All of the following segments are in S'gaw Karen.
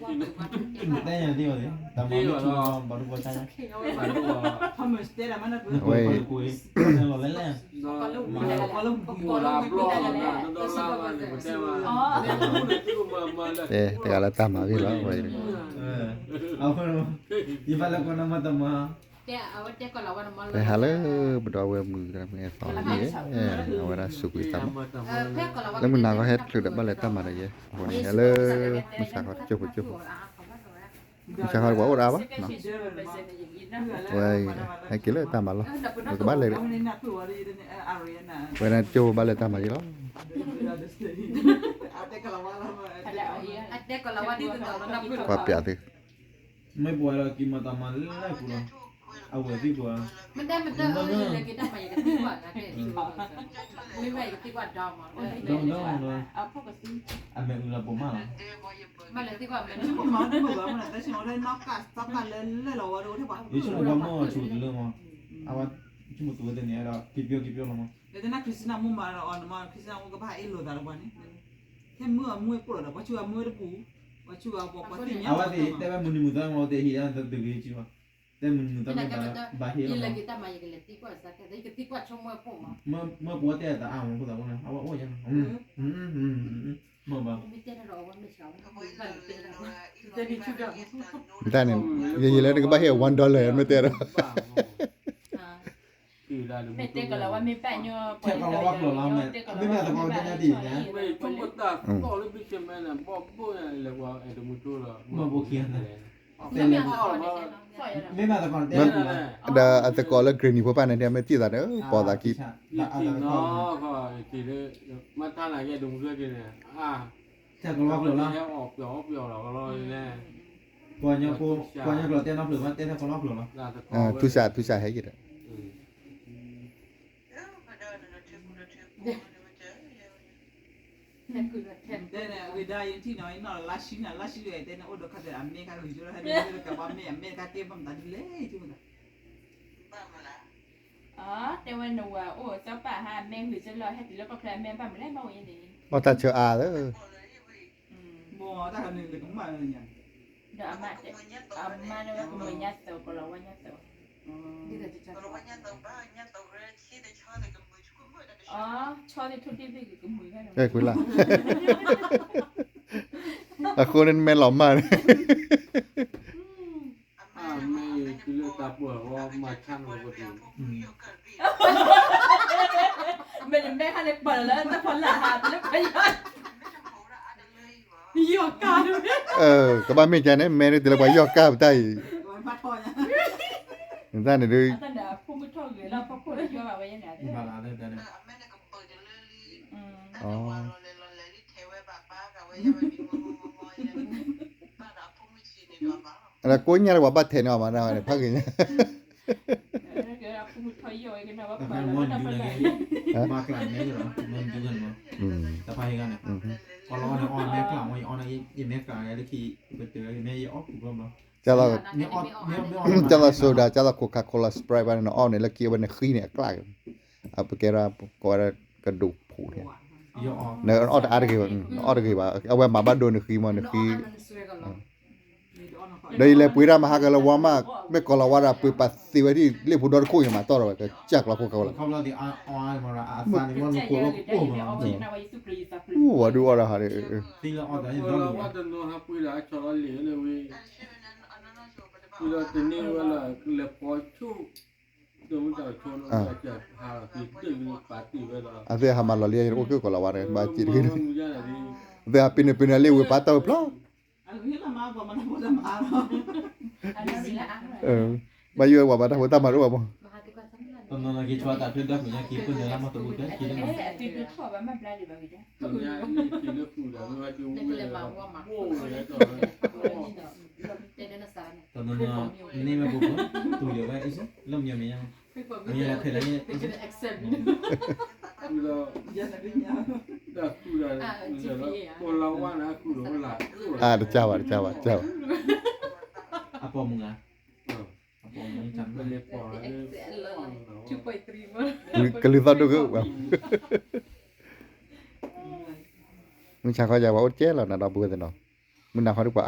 တဲညါသ့ၣ်ဘၣ်သ့ၣ် တၢ်မၤမ့ၢ်ထူလီၤ ဘၣ်ဒိဘၣ်ဆါညါ ဝဲ တဲတဂၤလၢတၢ်မၤဂ့ၢ်လီၤဝဲ ယဘၣ်လၢကနမတမၤ ဟဲလၢပဒီပုၢ်ဝဲၢ်မုၣ်ကမ့ၢ်အသီယဲ အဝဲဒၣ်စူးကွံာ်သးမး လၢမုၢ်နၤခီဟဲချုးဒီးဘၣ်လဲၤတၢ်မၤဒီးယဲ အဃိန့ၣ် ဟဲလၢ မုၢ်ဆါခီကၠိဖိကၠိဖိ မုၢ်ဆါခီပှၤအိၣ်ဒၣ်ဘၣ် ဝဲ ဟဲက့ၤလၢတၢ်မၤလီၤ ပကဘၣ်လဲၤဒီး ဝဲဒၣ်ကၠိဖိဘၣ်လဲၤတၢ်မၤယဲလီၤ ကွၢ်ပၠးသု မ့ၢ်ပှၤဒီးက့ၤမၤတၢ်မၤလၢပူၤလီၤ အဝဲသ့ၣ်ပှၤ မ့ၢ်တဲမ့ၢ်တဲလၢက့ၤတၢ်မၤယကသံကွၢ်နၤတဲ မ့ၢ်ဘၣ်ယကသံကွၢ်ဒီးမး ဒီးဒီး အမဲာ်အုလီၤပိာ်မးလီၤ မ့ၢ်လဲၤသံကွၢ်မဲာ် ယဆိကမိၣ်ပှၤမ့ၢ်ဆိကတလၢမး အဝဲဆိကမိၣ်သူဝဲသ့ၣ်န့ၣ်ဒီး က့ၤပျီက့ၤပျီလီၤမး လၢတၢ် Christina မ့ၢ်မၤဒီးအီၤန့ၣ်မး Christina မ့ၢ်ကဘၣ်အ့ၣ်လိာ်သးဒီးပှၤန့ၣ် ထဲမုၢ်အမူအကိၣ်လီၤဒီး ပှၤဆူအမူတပူၤ ပှၤဆူအပှၤပှၤသ့ၣ်ညါ အဝဲသ့ၣ်တဲဝဲမုၢ်နံၤမုၢ်သီမး တဲဟံးဒီးတဂ့ၤကံဘၣ် တဲမုၢ်နံၤမုၢ်သီမ့ၢ်ဘၣ်ဟ့ၣ်လီၤ မ့ၢ်ပှၤတဲတၢ်အါမးဖိသးဖိန့ၣ် အဝဲအိၣ်ယါ မ့ၢ်ဘၣ် တၢ်န့ၣ် ယယလဲၤနကဘၣ်ဟ့ၣ် one dollar မ့ၢ်တဲဒီး မ့ၢ်တဲကလီၤဝဲမ့ၢ်ဘၣ်ညီ ထဲကလီၤဝါကျိာ်လီၤ မ့မ့ၢ်အသကိးတဲညါဒ်န့ၣ် မ့ၢ်တၢ်သီၣ်လၢဘံၣ်ဆ့မဲန့ၣ် ဘီၣ်ဘိၣ်ညါလဲၤပှၤအဲၣ်တမုၢ်တိလီၤ မ့ၢ်ဘိၣ်ခံဂၤန့ၣ် မ့ၢ်မ့ၢ်အသကိးတဲညါဒ်လီၤ ဒီးအသကိးလၢ granny ဖိပၢ်န့ၣ် မ့ၢ်တံၢ်သးန့ၣ် ပိာ်သးခံ မ့ၢ်တံၢ်နီၢ်ခီ တံၢ်လၢ မ့ၢ်တၢ်နာ်က့ဒိၣ်မုၢ်ကျၢၢ်က့ၤန့ၣ် အါ ထဲကလီၤဝါကျိာ်လီၤ ဟဲအီၣ်ပျီၣ်အီၣ်ပျီၣ်လီၤလီၤန့ၣ် ပှၤညီကျိာ်တဲနီတဖျၢၣ်ဘၣ် တဲထဲကလီၤကျိာ်လီၤ ထူစး ထူစးဟဲက့ၤဒီး တဲန့ၣ် အဂ့ၢ်ဒၣ်ယထံၣ်နီၤ ယနီၢ်လၢ်ဆံန့ၣ် လၢ်ဆံဒီး တဲန့ၣ် အိၣ်ဒီးခါဒီး အမဲခါဂ့ၤကၠိလီၤ ဟဲဒ်ကဘၣ်မ့ၢ် အမဲခါကဲဘၣ်မတၤဒ်လဲၣ် ယထံၣ်မတၤ တဲဝဲနဝၤအိၣ်စီၤပၤဟါ အမဲဂ့ၤကၠိလီၤ ဟဲတုၤလၢကီၢ်ချၢ အမဲဘၣ်မလဲၣ် ဘၣ်ဝဲန့ၣ် ဘၣ်တၢ်ဆၢအါလၢ ဒီးအမါတဲ အမါတဲဝဲကမုာ်ညါသိး ကလီၤဝါညါသိး ဆီသ့ၣ်ထိၣ်သ့ၣ်သ့ၣ်ကမုာ် အဲ ကွံာ်လၢ အဃိန့ၣ်မ့ၢ်လီၤမၢ်န့ၣ် မ့ၢ်နမဲခါန့ၣ်ပၢၢ်လၢတၢ်ဖီလာ်ဟးလၢပယီၤ ယီၤကါ ကဘၣ်မ့ၢ်ကါန့ၣ် မဲန့ၣ်တုၤလၢပှၤယီၤကါပတၢ်အံၤ တၢ်န့ၣ်ဒုး အကိညါလၢပှၤဘၣ်ထဲးန့ၢ်အီၤမး ဖးဂ့ၤညါ ကၢ်သိး soda ကၢ်သိး Coca-Cola Sprite ဘၣ်န့ၣ် နအီၣ်န့ၣ်လၢခံအဝဲန့ၣ်ဃံန့ၣ်အကျၢ် အပကဲဒၣ် ကိးဝဲဒၣ်ကဒိၣ်ဖှိၣ်န့ၣ် နအီၣ်တအါတဂ့ၤဘၣ် နအီၣ်တဂ့ၤဘၣ် အဝဲမၤဘၣ်ဒိနဃံမး နဃံ ဒီးယလဲၤပှ့ၤတၢ်မဟါကလၢဝါမး မ့ၢ်ကိးလီၤဝါဒီးပှ့ၤပာ်သ့ဝဲဒ်လ့ၣ်ဖိဒီတခိၣ်အံၤမး တီၢ်ဒီးဝဲကစၢ်ကျီခိၣ်ကဝဲလီၤ ဝဲဒုးအီၣ်ဒီးဟးဒီး ဝဲဒုးအီၣ်ဒီးဟးဒီး အသ့ၣ်ဟးမၤလီၤလံ အိၣ်က့ၤကိးလီၤဝါန့ၣ် ဘၣ်စံးတဂ့ၤ အသ့ၣ်ဟးမၤလီၤလံ အသ့ၣ်ဟးပ့ၤန့ၣ်ပ့ၤန့ၣ်လံ ဝ့ၤပာ်တၢ်ဝဲဖျီ ဘၣ်ယိၣ်ဝဲပှၤဘၣ်တၢ်ဖိတၢ်မၤ တအိၣ်ဘၣ်မး တနီၤနီၤက့ၤဆှၢတၢ်ဖျိဒၢဖျိညါက့ၤ ပၢၢ်နုာ်လၢမၤတဘူၣ်ကဲက့ၤလၢမၤ တနီၤနီၤ န့ၢ်ဝဲပူၤပူၤ တူၢ်ယိာ်ဝဲ လၢမညီမ့ၢ်ညါ မ့ၢ်လၢဖဲလၢ အါ တကၢ်ဘၣ် တကၢ်ဘၣ် တကၢ်ဘၣ် အပိာ်မုၣ်ဧါ ကလုၢ်သီၣ်ဒိၣ်က့ၤ မုၢ်ဆါခီယၤ ပှၤအိၣ်ကဲလီၤနၤဒီပုၢ်ဝဲၢ်သ့ၣ်နီၤ မုၢ်နၤခီဒ်ပှၤအါ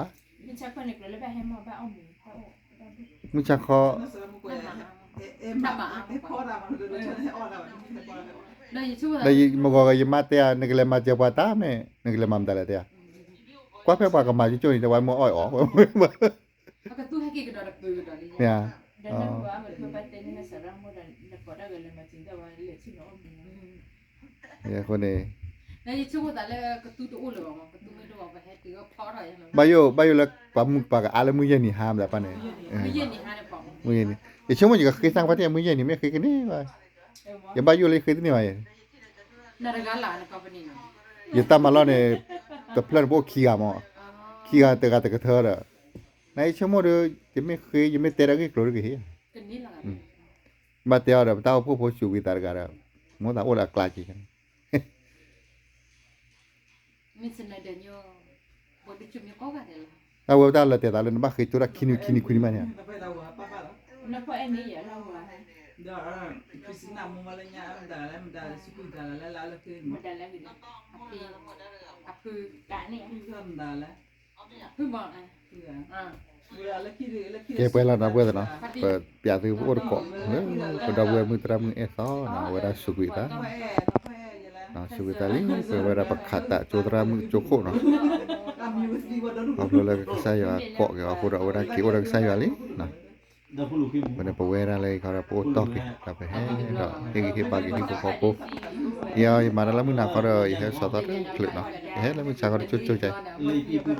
မုၢ်ဆါခီ, ဒီးယမုၢ်ဂီၤဂၤယမါတဲဧါ နကလဲၤမၤစၢၤပှၤတၢ်မ့ၢ် နကလဲၤမၤမတၤလဲၣ်တဲဧါ, ကွၢ်ဖဲပှၤကမၤကၠိကၠိန့ၣ် တဲဝဲမ့ၢ်အီၣ်အီၣ်, မ့ၢ်ဧါ, အဃိန့ၣ် ဘၣ်ယိၣ် ဘၣ်ယိၣ်လၢပှၤမုၣ်ပှၤကအါလၢမုၢ်ယဲၢ်နံၤဟါမတၤပၢ်န့ၣ်, မုၢ်ယဲၢ်နံၤ, ယဆိကမိၣ်ယကဃ့စၢ်ကွၢ်တ့ၢ်မုၢ်ယဲၢ်နံၤ မ့ၢ်ဃ့ကန့ၢ်ဘၣ်, ယဘၣ်ယိၣ်လၢယဃ့တန့ၢ်ဘၣ်, ယတၢ်မၤလီၢ်န့ၣ် တဖျၢၣ်န့ၣ်ပအိၣ်ခံဂၤမး, ခံဂၤတဂၤတကထၢဒီး, နယဆိကမိၣ်ဒီး ယမ့ၢ်ဃ့ ယမ့ၢ်တဲဒၣ်ဂ့ၢ်ကျိၤတက့ၢ်, ဘၣ်တဲအီၤဒီး ပတၢ်အိၣ်ဖှိၣ်ဖိစူးကွံာ်သးတဂၤဒီး မိၣ်သးအိၣ်ဒီးအကျါက့ၤ အဝဲတၢ်လၢတဲသးလၢနဘၣ်ဃ့ကၠိတၢ်ခံနွံခံနွံခွံနံၣ်မးန့ၣ်, ကဲပှဲၤလီၤဒီပုၢ်ဝဲၢ်သ့ၣ်နီၤ, ပပျးသုအိၣ်တကိးလၢ ပဒီပုၢ်ဝဲၢ်မုၣ်သရၣ်မုၣ်အဲၣ်သီနီၤ အဝဲဒၣ်စူးကွံာ်သး စူးကွံာ်သးလံ ပဝဲဒၣ်ပခးသးကၠိသရၣ်မုၣ်ကၠိခိၣ်နီၤ, ခီဖျိလၢကစၢ်ယွၤကိးက့ၤအီၤအဃိဒီး အဝဲဒၣ်က့ၤအိၣ်ဒီးကစၢ်ယွၤလံနီၤ, ဝဲန့ၣ်ပဝဲဒၣ်လၢယခီဒီး ပအိၣ်တီၢ်က့ၤဒီး ပဟဲဒီးဟ့ၣ်ဂံၢ်ဟ့ၣ်ဘါက့ၤဟံၣ်ဖိဃီဖိ, ယမၤတၢ်လၢမုၢ်နၤခီဒီး ယဟဲစီၤသီတချုးနီၤ, ယဟဲလၢမုၢ်ဆါခီတကၠိကၠိကၠဲ,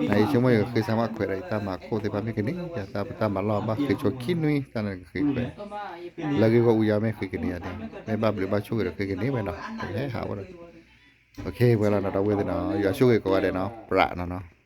နယဆိကမိၣ်ယကဃ့စၢ်မးခွဲးဒီး ယတၢ်မၤခိၣ်သ့ၣ်တဖၣ်မ့ၢ်ကန့ၢ် ယတၢ်ပတၢ်မၤလီၢ်ဘၣ်ဃ့ကၠိခံနွံ တၢ်န့ၣ်ကဃ့ခွဲး လၢဂ့ၢ်ဂီၢ်အူယါမ့ၢ်ဃ့ကန့ၢ်ယၤန့ၣ် မ့ၢ်ဘၣ်ဘျုးဘၣ်ဆိၣ်ဂ့ၤဒီးဃ့ကန့ၢ်ဝဲနီၤ ပဟဲဟးဝဲဒီး, ပှဲၤလီၤနီၤ ဒီပုၢ်ဝဲၢ်သ့ၣ်နီၤ ယွၤဆိၣ်ဂ့ၤကိးဂၤဒဲးနီၤ ပြးနီၤနီၤ